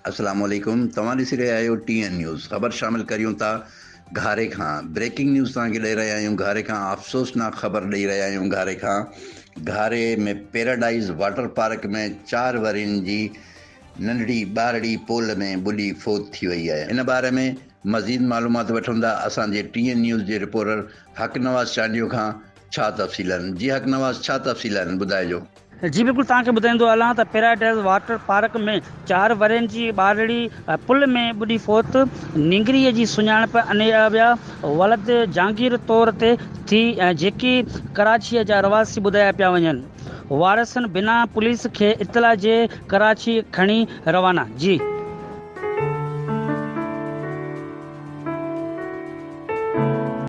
اسلام عليڪم توهان ڏسي رهيا آهيو ٽي اين نيوز خبر شامل ڪريون ٿا گهاري کان بريڪنگ نيوز توهان کي ڏئي رهيا آهيون گهاري کان افسوسناڪ خبر ڏئي رهيا آهيون گهاري کان گهاري ۾ پيراڊائز واٽر پارڪ ۾ چار ورهين جي ننڍڙي ٻارڙي پول ۾ ٻڏي فوت ٿي وئي آهي ان باري ۾ مزيد معلومات وٺون ٿا اسان جي ٽي اين نيوز جي رپورٽر حق نواز چانڊيو کان ڇا تفصيل آهن جي حق نواز ڇا تفصيل آهن ٻڌائجو. جي بلڪل توهان کي ٻڌائيندو هلان ته پيراڊائز واٽر پارڪ ۾ چار ورهين جي ٻارڙي پل ۾ ٻڏي فوت، نينگري جي سڃاڻپ انياويا ولد جهانگير طور تي ٿي جيڪي ڪراچي جا رهواسي ٻڌايا پيا وڃن، وارثن بنا پوليس کي اطلاع جي ڪراچي کڻي روانا. جي.